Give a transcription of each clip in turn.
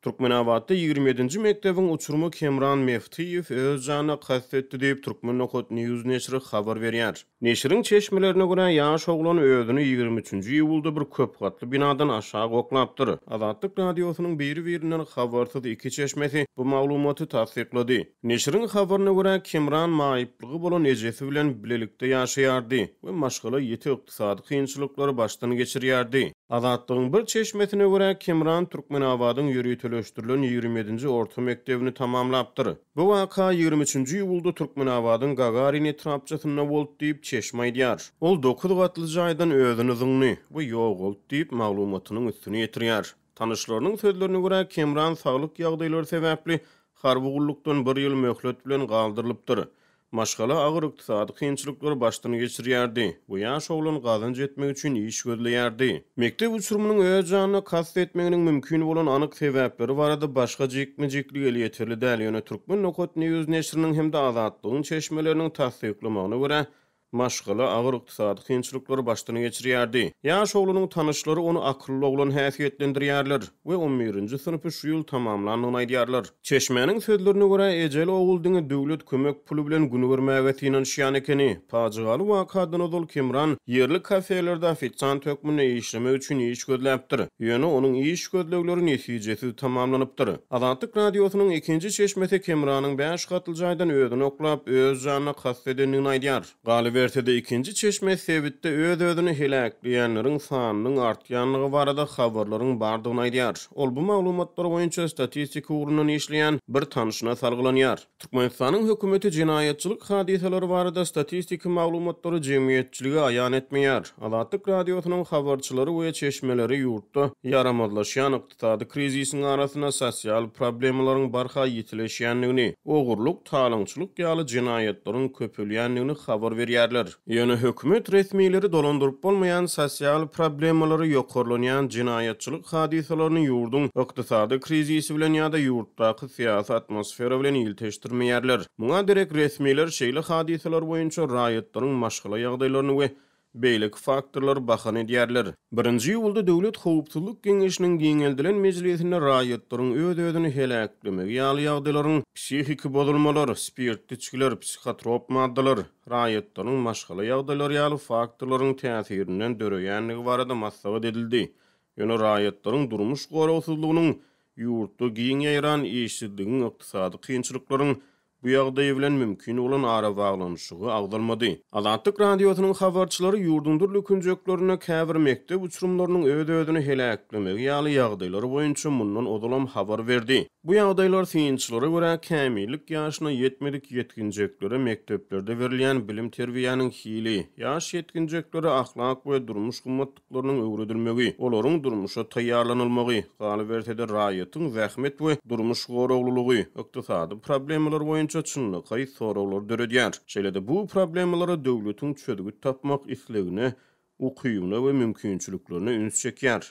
Türkmenabatda 27-nji mekdebiň uçurymy Kemran Meftiýew öz janyna kast etdi diýip, Turkmen nokat news neşiri habar berýär. Neşiriň çeşmelerine görä, ýaş oglan özüni 23-nji iýulda bir köp gatly binadan aşak oklapdyr. Azatlyk Radiosynyň biri-birinden habarsyz iki çeşmesi bu maglumaty tassyklady. Neşiriň habaryna görä, Kemran maýyplygy bolan ejesi bilen bilelikde ýaşaýardy we maşgala ýiti ykdysady kynçylyklary başdan geçirýärdi. Azatlygyň bir çeşmesine görä, Kemran Türkmenabadyň ýöriteleşdirilen 27-nji orta mekdebini tamamlapdyr. Bu waka 23-nji iýulda Türkmenabadyň Gagarin etrapçasynda boldy diýip, çeşme aýdýar. Ol dokuz gatly jaýdan özüni zyňdy we ýogaldy diýip, maglumatynyň üstüni ýetirýär. Tanyşlarynyň sözlerine görä, Kemran saglyk ýagdaýlary sebäpli harby gullukdan bir ýyl möhlet bilen galdyrylypdyr. Maşgala agyr ykdysady kynçylyklary başdan geçirýärdi we ýaş oglan gazanç etmek üçin iş gözleýärdi. Mekdep uçurymynyň öz janyna kast etmeginiň mümkin bolan anyk sebäpleri barada başga jikme-jiklik elýeterli däl, ýöne Turkmen nokat news neşiriniň hem-de Azatlygyň çeşmeleriniň tassyklamagyna görä, Maşgala agyr ykdysady kynçylyklary başdan geçirýärdi. Ýaş oglanyň tanyşlary ony akylly oglan häsiýetlendirýärler we on birinji synpy şu ýyl tamamlandygyny aýdýarlar. Çeşmäniň sözlerine görä, ejeli ogul diňe döwlet kömek puly bilen gün görmäge synanyşýan ekeni. Pajygaly wakadan ozal Kemran ýerli kafelerde ofisiant hökmünde işlemek üçin iş gözläpdir. Ýöne onuň iş gözlegleri netijesiz tamamlanypdyr. Azatlyk Radiosynyň ikinji çeşmesi Kemranyň bäş gatly jaýdan özüni oklap, öz janyna kast edendigini aýdýar. Galyberse-de, ikinji çeşme sebitde öz-özüni heläkleýänleriň sanynyň artýandygy barada habarlaryň bardygyny aýdýar. Ol bu maglumatlar boýunça statistika ugrundan işleýän bir tanşyna salgylanýar. Türkmenistanyň hökümeti jenaýatçylyk hadysalary barada statistiki maglumatlary jemgyýetçilige aýan etmeýär. Azatlyk Radiosynyň habarçylary we çeşmeleri ýurtda ýaramazlaşýan ykdysady krizisiň arasynda sosial problemalaryň barha ýitileşýändigini, ogurlyk, talaňçylyk ýaly jenaýatlaryň köpelýändigini habar berýärler. Ýöne hökümet resmileri dolandyryp bolmaýan sosial problemalary, ýokarlanýan jenaýatçylyk hadysalaryny ýurduň ykdysady krizisi bilen ýa-da ýurtdaky syýasy atmosfera bilen ilteşdirmeýärler. Muňa derek resmiler şeýle hadysalar boýunça raýatlaryň maşgala ýagdaýlaryny we beýleki faktorlary bahana edýärler. Birinji iýulda Döwlet howpsuzlyk geňeşiniň giňeldilen mejlisinde raýatlaryň öz-özüni heläklemegi ýaly ýagdaýlaryň psihiki bozulmalar, spirtli içgiler, psihotrop maddalar, raýatlaryň maşgala ýagdaýlary ýaly faktorlaryň täsirinden döreýändigi barada maslahat edildi. Ýöne raýatlaryň durmuş goragsyzlygynyň, ýurtda giň ýaýran işsizligiň, ykdysady kynçylyklaryň bu ýagdaý bilen mümkin bolan arabaglanyşygy agzalmady. Azatlyk Radiosynyň habarçylary ýurduň dürli künjeklerinde käbir mekdep uçurymlarynyň öz-özüni heläklemegi ýaly ýagdaýlar boýunça mundan ozalam habar berdi. Bu ýagdaýlar synçylara görä, kämillik ýaşyna ýetmedik ýetginjeklere mekdeplerde berilýän bilim-terbiýäniň hili, ýaş ýetginjeklere ahlak we durmuş gymmatlyklarynyň öwredilmegi, olaryň durmuşa taýýarlanylmagy, galyberse-de raýatyň zähmet we durmuş goraglylygy, ykdysady problemalar boýunça çynlakaý soraglary döredýär. Şeýle-de bu problemalara döwletiň çözgüt tapmak islegine, ukybyna we mümkinçiliklerine üns çekýär.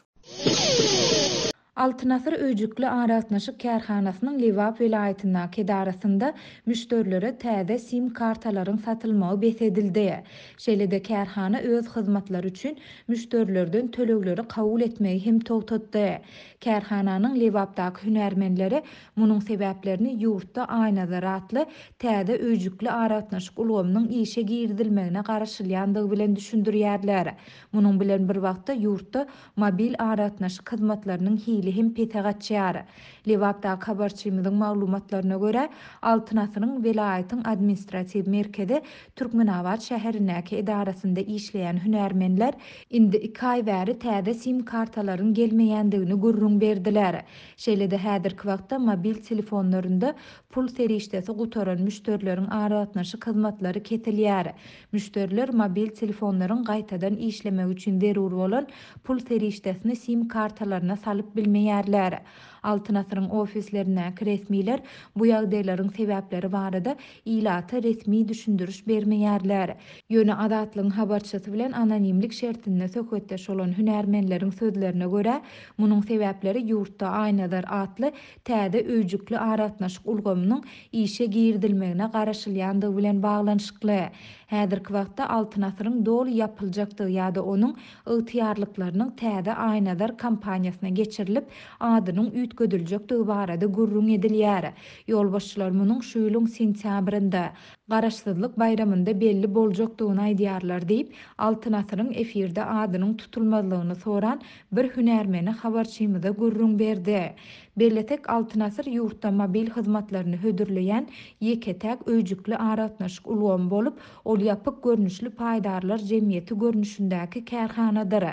Altyn asyr öýjükli aragatnaşyk kärhanasynyň Lebap welaýatyndaky edarasynda müşderilere täze sim kartalaryň satylmagy bes edildi. Şeýle-de kärhana öz hyzmatlary üçin müşderilerden tölegleri kabul etmegi hem togtatdy. Kärhananyň Lebapdaky hünärmenleri munuň sebäplerini ýurtda Aýnazar atly täze öýjükli aragatnaşyk ulgamynyň işe girizilmegine garaşylýandygy bilen düşündirýärler. Munuň bilen bir wagtda ýurtda mobil aragatnaşyk hyzmatlarynyň hili hem pese gaçýar. Lebapdaky habarçymyzyň maglumatlaryna görä, Altyn asyryň welaýatyň administratiw merkezi Türkmenabat şäherindäki edarasynda işleýän hünärmenler indi iki aý bäri täze sim kartalaryň gelmeýändigini gürrüň berdiler. Şeýle-de häzirki wagtda mobil telefonlarynda pul serişdesi gutaran müşderileriň aragatnaşyk hyzmatlary kesilýär. Müşderiler mobil telefonlaryň gaýtadan işlemegi üçin zerur bolan pul serişdesini sim kartalaryna salyp bilmeýärler. Altyn asyryň ofislerindäki resmiler bu ýagdaýlaryň sebäpleri barada ilata resmi düşündiriş bermeýärler. Ýöne Azatlygyň habarçysy bilen anonimlik şertinde söhbetdeş bolan hünärmenleriň sözlerine görä, munuň sebäpleri ýurtda Aýnazar atly täze öýjükli aragatnaşyk ulgamynyň işe girizilmegine garaşylýandygy bilen baglanyşykly. Häzirki wagtda Altyn asyryň doly ýapyljakdygy ýa-da onuň ygtyýarlyklarynyň täze Aýnazar kompaniýasyna geçirilip, adynyň üýtgedilmegi. üýtgediljekdigi barada gürrüň edilýär. Ýolbaşçylar munuň şu ýylyň sentýabrynda, Garaşsyzlyk baýramynda belli boljakdygyny aýdýarlar diýip, Altyn asyryň efirde adynyň tutulmazlygyny soran bir hünärmeni habarçymyza gürrüň berdi. Bellesek, Altyn asyr ýurtda mobil hyzmatlaryny hödürleýän ýeke-täk öýjükli aragatnaşyk ulgamy bolup, ol ýapyk görnüşli paýdarlar jemgyýeti görnüşindäki kärhanadyr.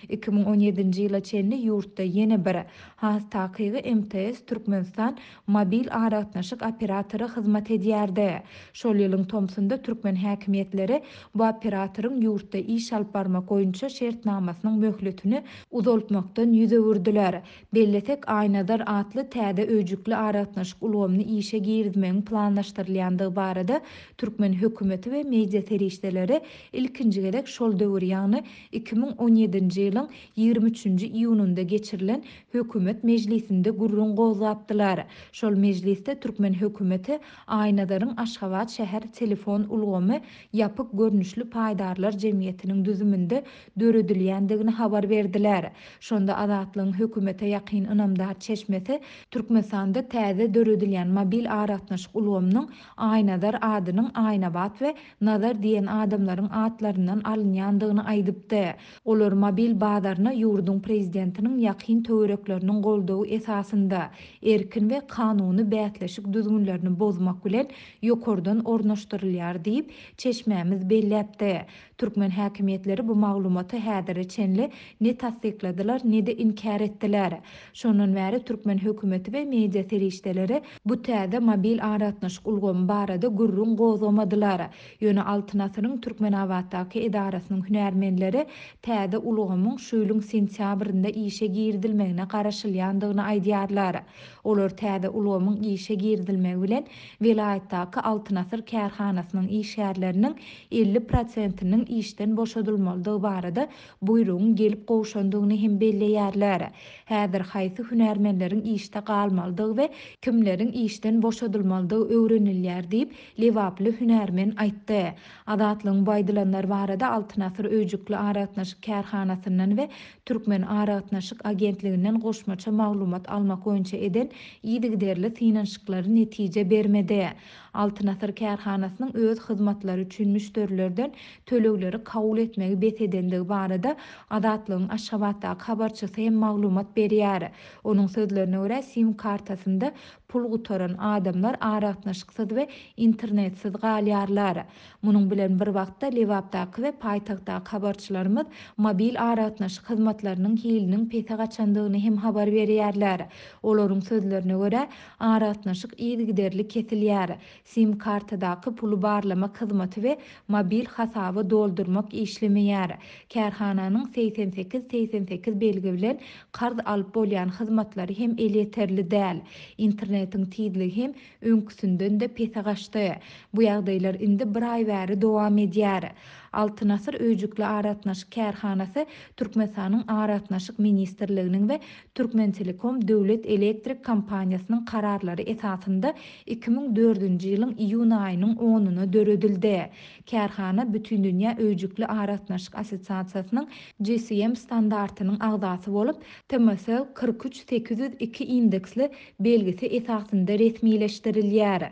2017-nji ýyla çenli ýurtda ýene bir, has takygy MTS Türkmenistan mobil aragatnaşyk operatory hyzmat edýärdi. Şol ýylyň tomsunda türkmen häkimiýetleri bu operatoryň ýurtda iş alyp barmak boýunça şertnamasynyň möhletini uzaltmakdan ýüz öwürdiler. Bellesek, Aýnazar atly täze öýjükli aragatnaşyk ulgamyny işe girizmegiň planlaşdyrylýandygy barada türkmen hökümeti we media serişdeleri ilkinji gezek şol döwür, ýagny 2017-nji ýylyň 23-nji iýunynda geçirilen hökümet mejlisinde gürrüň gozgapdylar. Şol mejlisde türkmen hökümeti Aýnazaryň Aşgabat şäher telefon ulgamy ýapyk görnüşli paýdarlar jemgyýetiniň düzüminde döredilýändigini habar berdiler. Şonda Azatlygyň hökümete ýakyn ynamdar çeşmesi Türkmenistanda täze döredilýän mobil aragatnaşyk ulgamynyň Aýnazar adynyň Aýnabat we Nazar diýen adamlaryň atlaryndan alynýandygyny aýdypdy. Olar mobil bazaryna ýurduň prezidentiniň ýakyn töwerekleriniň goldawy esasynda, erkin we kanuny bäsleşik düzgünlerini bozmak bilen ýokardan ornaşdyrylýar diýip, çeşmämiz belläpdi. Türkmen häkimiýetleri bu maglumaty häzire çenli ne tassykladylar, ne-de inkär etdiler. Şondan bäri türkmen hökümeti we media serişdeleri bu täze mobil aragatnaşyk ulgamy barada gürrüň gozgamadylar. Ýöne Altyn asyryň Türkmenabatdaky edarasynyň hünärmenleri täze ulgamyň şu ýylyň sentýabrynda işe girizilmegine garaşylýandygyny aýdýarlar. Olar täze ulgamyň işe girizilmegi bilen welaýatdaky Altyn asyr kärhanasynyň işgärleriniň 50 prosentiniň işden boşadylmalydygy barada buýrugyň gelip gowşandygyny hem belleýärler. Häzir haýsy hünärmenleriň işde galmalydygy we kimleriň işden boşadylmalydygy öwrenilýär diýip, lebaply hünärmen aýtdy. Azatlygyň bu aýdylanlar barada Altyn asyr öýjükli aragatnaşyk kärhanasyndan we Türkmen aragatnaşyk agentliginden goşmaça maglumat almak boýunça eden yzygiderli synanyşyklary netije bermedi. Altyn asyr kärhanasynyň öz hyzmatlary üçin müşderilerden tölegleri kabul etmegi bes edendigi barada Azatlygyň Aşgabatdaky habarçysy hem maglumat berýär. Onuň sözlerine görä, sim kartasynda pul gutaran adamlar aragatnaşyksyz we internetsiz galýarlar. Munuň bilen bir wagtda, Lebapdaky we paýtagtdaky habarçylarymyz mobil aragatnaşyk hyzmatlarynyň hiliniň pese gaçandygyny hem habar berýärler. Olaryň sözlerine görä, aragatnaşyk yzygiderli kesilýär. Sim kartadaky puly barlamak hyzmaty we mobil hasaby doldurmak işlemeýär. Kärhananyň 88 88 belgi bilen karz alyp bolýan hyzmatlary hem elýeterli däl. Internetiň tizligi hem öňküsinden-de pese gaçdy. Bu ýagdaýlar indi bir aý bäri dowam edýär. Altyn asyr öýjükli aragatnaşyk kärhanasy Türkmenistanyň Aragatnaşyk ministrliginiň we Türkmentelekom döwlet elektrik kompaniýasynyň kararlary esasynda 2004-nji ýylyň iýun aýynyň onuna döredildi. Kärhana Bütindünýä öýjükli aragatnaşyk assosiasiýasynyň GSM standartynyň agzasy bolup, TMSL 43 802 indeksli belgisi esasynda resmileşdirilýär.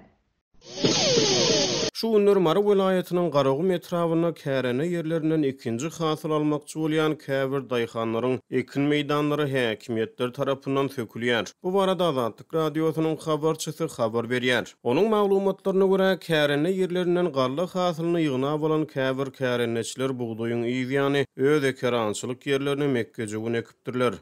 Şu günler Mary welaýatynyň Garagum etrabynda kärende ýerlerinden ikinji hasyl almakçy bolýan käbir daýhanlaryň ekin meýdanlary häkimiýetler tarapyndan sökülýär. Bu barada Azatlyk Radiosynyň habarçysy habar berýär. Onuň maglumatlaryna görä, kärende ýerlerinden galla hasylyny ýygnap alan käbir kärendeçiler bugdaýyň yz ýany öz ekerançylyk ýerlerine mekgejöwen ekipdirler.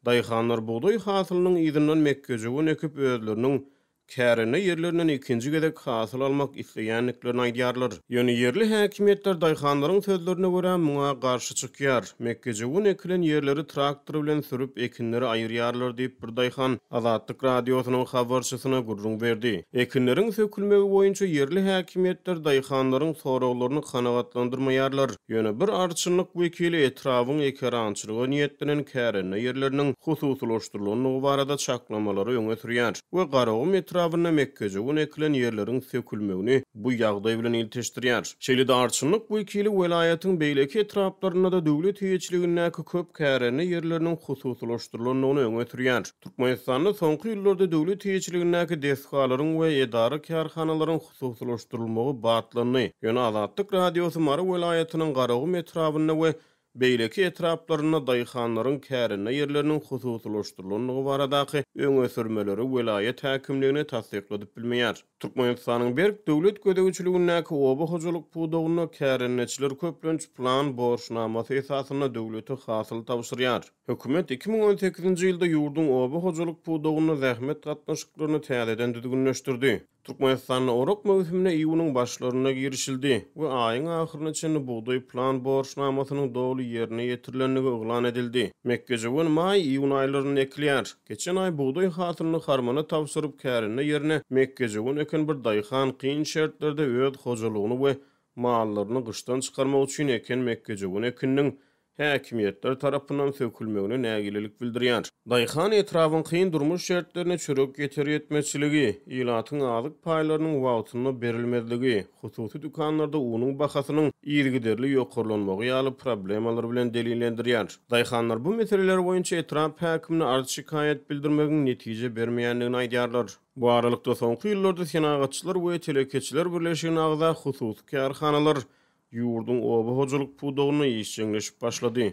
Daýhanlar bugdaý hasylynyň yzyndan mekgejöwen ekip, özleriniň Kärende ýerlerinden ikinji gezek hasyl almak isleýändiklerini aýdýarlar. Ýöne ýerli häkimiýetler daýhanlaryň sözlerine görä, muňa garşy çykýar. Mekgejöwen ekilen ýerleri traktor bilen sürüp, ekinleri aýyrýarlar diýip, bir daýhan Azatlyk Radiosynyň habarçysyna gürrüň berdi. Ekinleriň sökülmegi boýunça ýerli häkimiýetler daýhanlaryň soraglaryny kanagatlandyrmaýarlar. Ýöne bir arçynlyk wekili etrabyň ekerançylyga niýetlenen kärende ýerleriniň hususylaşdyrylandygy barada çaklamalary öňe sürýär we Garagum etrabynyň. etrabynda mekgejöwen ekilen ýerleriň sökülmegini bu ýagdaý bilen ilteşdirýär. Şeýle-de arçynlyk wekili welaýatyň beýleki etraplarynda-da döwlet eýeçiligindäki köp kärende ýerleriniň hususylaşdyrylandygyny öňe sürýär. Türkmenistanda soňky ýyllarda döwlet eýeçiligindäki desgalaryň we edara-kärhanalaryň hususylaşdyrylmagy batlandy. Ýöne Azatlyk Radiosy Mary welaýatynyň Garagum etrabynda we beýleki etraplarynda daýhanlaryň kärende ýerleriniň hususylaşdyrylandygy baradaky öňe sürmeleri welaýat häkimligine tassykladyp bilmeýär. Türkmenistanyň berk döwlet gözegçiligindäki oba hojalyk pudagynda kärendeçiler köplenç plan borçnamasy esasynda döwlete hasyl tabşyrýar. Hökümet 2018-nji ýylda ýurduň oba hojalyk pudagynda zähmet gatnaşyklaryny täzeden düzgünleşdirdi. Türkmenistanda orak möwsümine iýunyň başlarynda girişildi we aýyň ahyryna çenli bugdaý plan borçnamasynyň doly ýerine ýetirilendigi yglan edildi. Mekgejöwen maý-iýun aýlarynda ekilýär. Geçen aý bugdaý hasylyny harmana tabşyryp, kärende ýerine mekgejöwen eken bir daýhan kyn şertlerde öz hojalygyny we mallaryny gyşdan çykarmak üçin eken mekgejöwen ekininiň häkimiýetler tarapyndan sökülmegine nägilelik bildirýär. Daýhan etrabyň kyn durmuş şertlerini çörek ýeter-ýetmezçiligi, ilatyň azyk paýlarynyň wagtynda berilmezligi, hususy dükanlarda unuň bahasynyň yzygiderli ýokarlanmagy ýaly problemalar bilen delillendirýär. Daýhanlar bu meseleler boýunça etrap häkimine arz-şikaýat bildirmegiň netije bermeýändigini aýdýarlar. Bu aralykda, soňky ýyllarda Senagatçylar we telekeçiler birleşigine agza hususy kärhanalar Ýurduň oba hojalyk pudagynda işjeňleşip başlady.